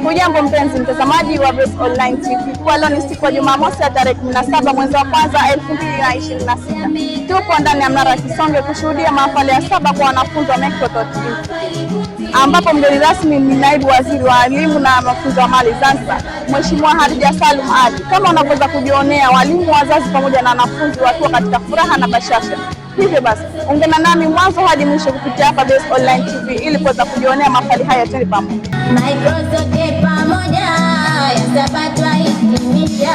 Hujambo mpenzi mtazamaji wa Best Online TV. Kwa leo ni siku ya Jumamosi ya tarehe 17 mwezi wa kwanza 2026. Tupo ndani ya mnara wa Kisonge kushuhudia mahafali ya saba kwa wanafunzi wa Microsoft Institute, ambapo mgeni rasmi ni naibu waziri wa elimu na mafunzo ya amali Zanzibar, Mheshimiwa Hadija Salum Ali. Kama unavyoweza kujionea, walimu, wazazi pamoja na wanafunzi wakiwa katika furaha na bashasha. Hivyo basi ungana nami mwanzo hadi mwisho kupitia hapa Best Online TV ili kuweza kujionea mahafali haya. Twende pamoja. Microsoft pamoja ya saba twahitimisha,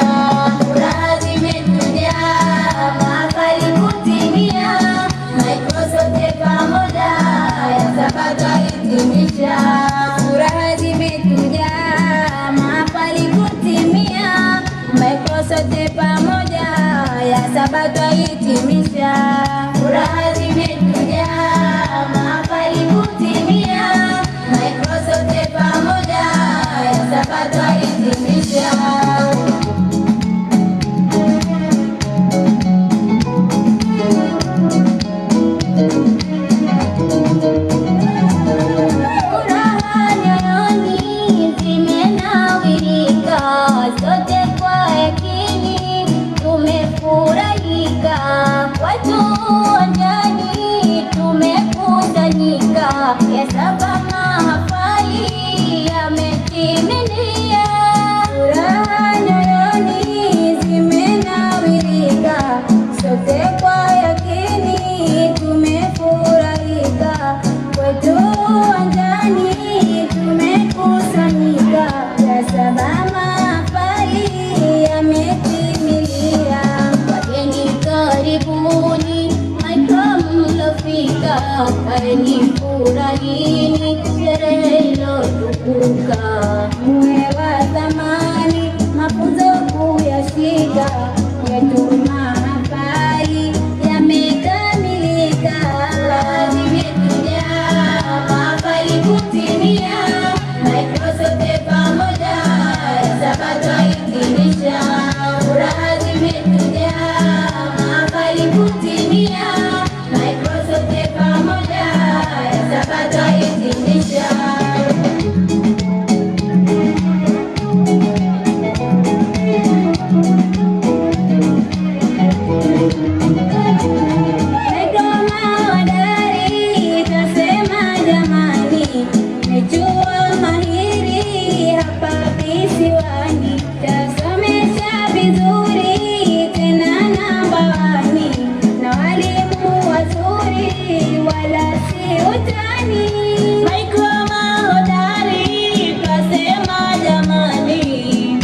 furaha zimetujaa, mahafali kutimia. Microsoft pamoja ya saba twahitimisha, furaha zimetujaa, mahafali kutimia. Microsoft pamoja ya saba twahitimisha, furaha zimetujaa, mahafali kutimia. Microsoft pamoja ya saba twahitimisha. Furaha nyoyoni zimenawirika, sote kwa yakini tumefurahika, watu uwanjani tumekusanyika, ya saba mahafali yametimia. Furaha nyoyoni zimenawirika, sote kwa yakini tumefurahika, kwetu uwanjani tumekusanyika, ya saba mahafali yametimilia. Wageni karibuni, Micro mlofika, kaeni furahini, sherehe ilotukuka. Muwe wa thamani, mafunzo kuyashika, kwetu mahafali yamekamilika. Zimetujaa, mahafali kutimia, Microsoft pamoja ya saba twahitimisha. Furaha zimetujaa, mahafali kutimia, Microsoft pamoja ya saba twahitimisha. Micro mahodari twasema jamani, ni chuo mahiri hapa visiwani, tasomesha vizuri tena namba wani, na walimu wazuri wala si utani. Micro mahodari twasema jamani,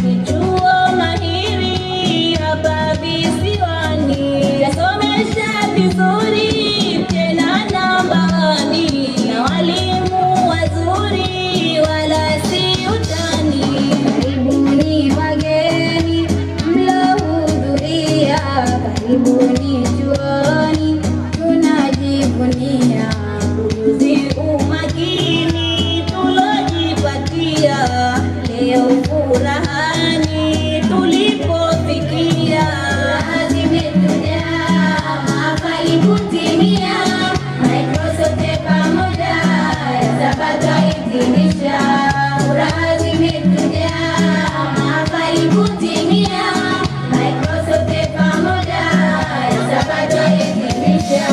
ni chuo mahiri hapa visiwani, tasomesha vizuri tena namba wani, na walimu wazuri wala si utani. Karibuni wageni mlohudhuria, karibuni chuoni tunajivunia, ujuzi umakini tulojipatia, leo furahani tulipofikia. Furaha zimetujaa, mahafali kutimia, Microsoft pamoja ya saba twahitimisha. Furaha zimetujaa, mahafali kutimia, Microsoft pamoja ya saba twahitimisha.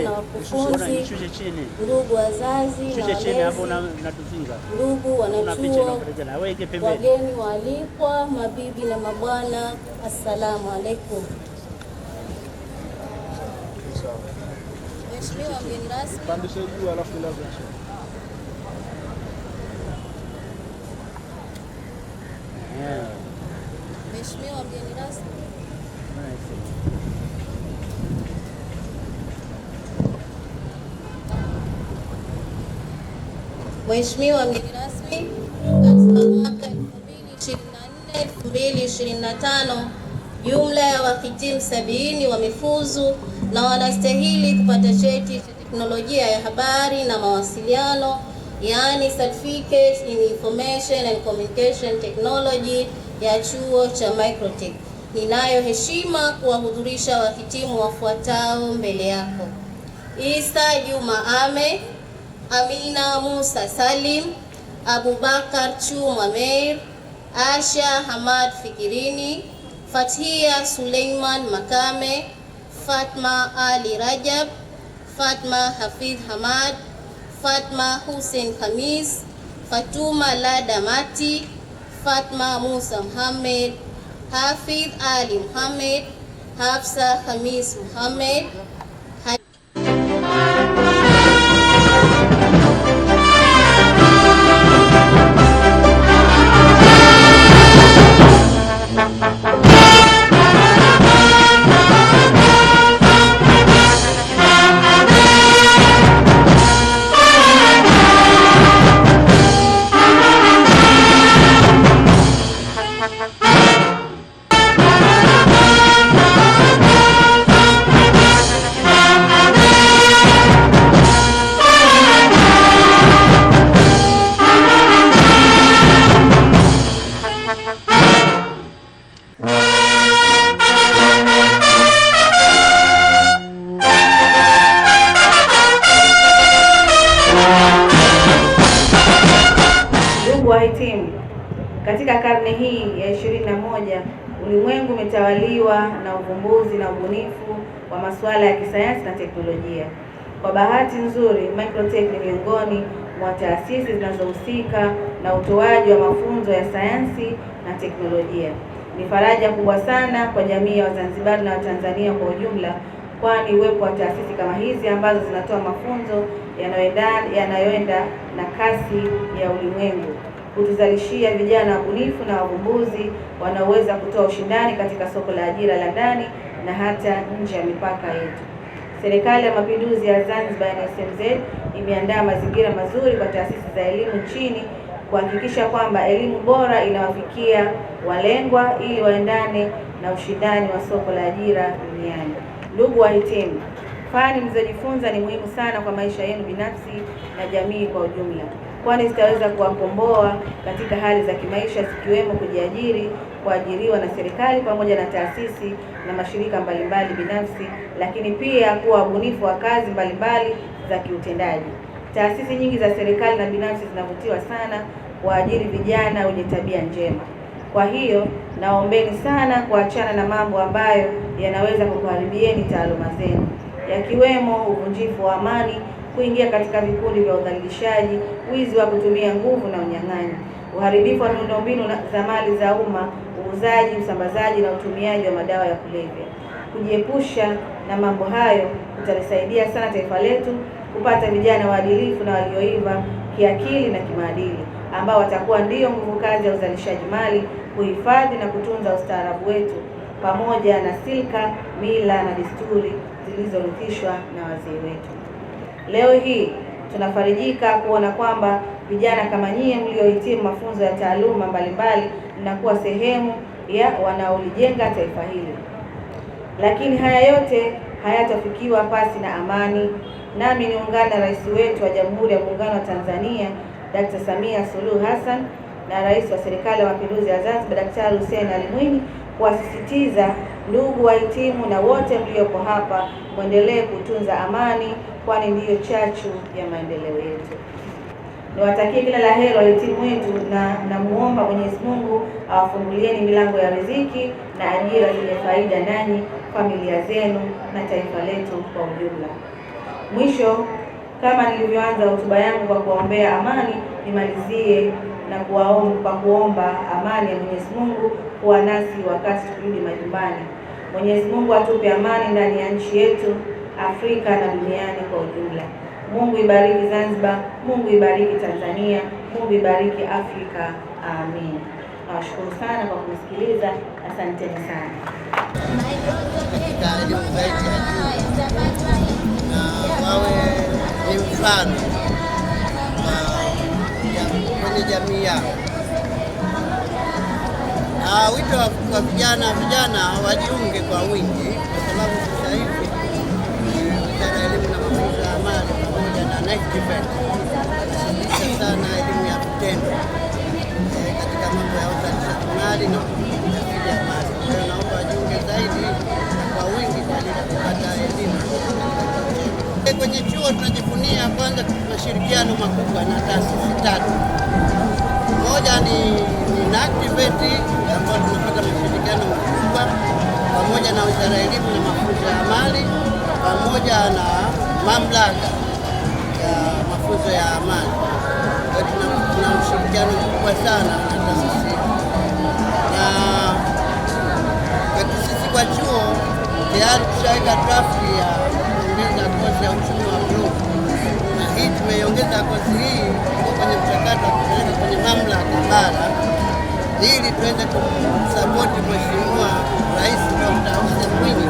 Na wakufunzi, Shushe chini. Ndugu wazazi na Shushe chini hapo walezi, unatuzinga. Ndugu Una picha wanachuo, inakuletea. Weke pembeni. Wageni waalikwa, mabibi na mabwana, assalamu alaikum. Mheshimiwa mgeni rasmi, Pandisha juu alafu ilaze chini. Mheshimiwa mgeni rasmi, Mheshimiwa mgeni rasmi, katika mwaka 2024 2025 jumla ya wahitimu 70 wamefuzu na wanastahili kupata cheti cha teknolojia ya habari na mawasiliano, yaani Certificate in Information and Communication Technology ya chuo cha Microtech. Ninayo heshima kuwahudhurisha wahitimu wafuatao mbele yako: Isa Juma Ame, Amina Musa Salim, Abubakar Chuma Meir, Asha Hamad Fikirini, Fathia Suleiman Makame, Fatma Ali Rajab, Fatma Hafidh Hamad, Fatma Hussein Khamis, Fatuma Lada Mati, Fatma Musa Muhammad, Hafidh Ali Muhammad, Hafsa Khamis Muhammad. Ndugu wahitimu, katika karne hii ya 21 ulimwengu umetawaliwa na uvumbuzi na ubunifu wa masuala ya kisayansi na teknolojia. Kwa bahati nzuri, Microtech ni miongoni mwa taasisi zinazohusika na utoaji wa mafunzo ya sayansi na teknolojia. Ni faraja kubwa sana kwa jamii ya Wazanzibari na Watanzania kwa ujumla, kwani uwepo wa taasisi kama hizi ambazo zinatoa mafunzo yanayoenda na kasi ya ulimwengu hutuzalishia vijana wabunifu na wavumbuzi wanaoweza kutoa ushindani katika soko la ajira la ndani na hata nje ya mipaka yetu. Serikali ya Mapinduzi ya Zanzibar SMZ imeandaa mazingira mazuri kwa taasisi za elimu nchini kuhakikisha kwamba elimu bora inawafikia walengwa ili waendane na ushindani wa soko la ajira duniani. Ndugu wahitimu, fani mlizojifunza ni muhimu sana kwa maisha yenu binafsi na jamii kwa ujumla, kwani zitaweza kuwakomboa katika hali za kimaisha zikiwemo kujiajiri, kuajiriwa na serikali pamoja na taasisi na mashirika mbalimbali binafsi, lakini pia kuwa wabunifu wa kazi mbalimbali za kiutendaji. Taasisi nyingi za serikali na binafsi zinavutiwa sana kuwaajiri vijana wenye tabia njema. Kwa hiyo naombeni sana kuachana na mambo ambayo yanaweza kukuharibieni taaluma zenu, yakiwemo uvunjifu wa amani, kuingia katika vikundi vya udhalilishaji, wizi wa kutumia nguvu na unyang'anyi, uharibifu wa miundombinu za mali za umma, uuzaji, usambazaji na utumiaji wa madawa ya kulevya. Kujiepusha na mambo hayo kutalisaidia sana taifa letu kupata vijana waadilifu na walioiva kiakili na kimaadili, ambao watakuwa ndiyo nguvu kazi ya uzalishaji mali, kuhifadhi na kutunza ustaarabu wetu pamoja na silka, mila na desturi zilizorithishwa na wazee wetu. Leo hii tunafarijika kuona kwamba vijana kama nyie mliohitimu mafunzo ya taaluma mbalimbali mnakuwa sehemu ya wanaolijenga taifa hili. Lakini haya yote hayatafikiwa pasi na amani. Nami niungane na Rais wetu wa Jamhuri ya Muungano wa Tanzania Dr. Samia Suluhu Hassan na Rais wa Serikali ya Mapinduzi ya Zanzibar Daktari Hussein Ali Mwinyi kuwasisitiza ndugu wahitimu na wote mliopo hapa muendelee kutunza amani, kwani ndiyo chachu ya maendeleo yetu. Niwatakie kila la heri wahitimu wetu na namuomba Mwenyezi Mungu awafungulieni milango ya riziki na ajira zenye faida nanyi, familia zenu na taifa letu kwa ujumla. Mwisho, kama nilivyoanza hotuba yangu kwa kuombea amani, nimalizie na kwa kuomba amani ya Mwenyezi Mungu kuwa nasi wakati tukirudi majumbani. Mwenyezi Mungu atupe amani ndani ya nchi yetu, Afrika na duniani kwa ujumla. Mungu ibariki Zanzibar, Mungu ibariki Tanzania, Mungu ibariki Afrika. Amin. Nawashukuru sana kwa kunisikiliza. Asanteni sana. Katika elimu zaidi ya juu na wawe ni mfano kwenye jamii yao. Wito wa vijana wajiunge kwa wingi, kwa sababu sasa hivi Wizara ya Elimu na Mafunzo ya Amali pamoja na NECTVET wanasisitiza sana elimu ya vitendo katika mambo ya uzalishaji mali na ujasiriamali. Kwa hiyo naomba zaidi kwa wingi kwa ajili ya kupata elimu. Kwenye chuo tunajivunia kwanza mashirikiano makubwa na taasisi tatu. Moja ni NACTVET ambayo tunapata mashirikiano makubwa pamoja na Wizara ya Elimu na Mafunzo ya Amali pamoja na Mamlaka ya Mafunzo ya Amali. Kwa hiyo tuna ushirikiano mkubwa sana na taasisi, na kwetu sisi kwa chuo tayari tushaweka draft ya kuongeza kozi ya uchumi wa bluu, na hii tumeiongeza kozi hii, iko kwenye mchakato wa kupeleka kwenye mamlaka bara ili tuweze kumsapoti Mheshimiwa Rais Dr. Hussein Mwinyi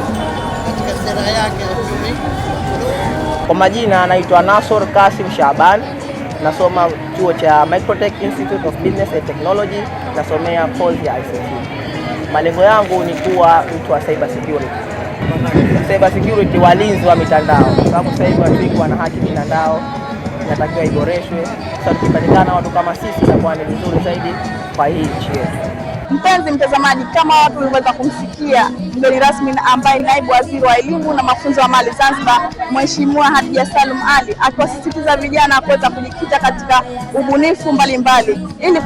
katika sera yake ya uchumi wa bluu. Kwa majina anaitwa Nasor Kasim Shaban, nasoma chuo cha Microtech Institute of Business and Technology, nasomea kozi ya ICT. Malengo yangu ni kuwa mtu wa cyber security. Cyber security, walinzi wa mitandao, kwa sababu sasa hivi watu wengi wana haki mitandao, inatakiwa iboreshwe. Sasa tukipatikana watu kama sisi, itakuwa ni vizuri zaidi kwa hii nchi yetu. Mpenzi mtazamaji, kama watu uliweza kumsikia mgeni rasmi ambaye naibu waziri wa elimu na mafunzo ya amali Zanzibar, Mheshimiwa Hadija Salum Ali akiwasisitiza vijana kuweza kujikita katika ubunifu mbalimbali ili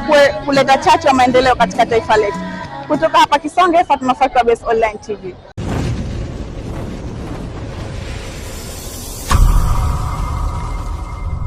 kuleta chachu ya maendeleo katika taifa letu. Kutoka hapa Kisonge, Fatuma Fakwa, Best Online TV.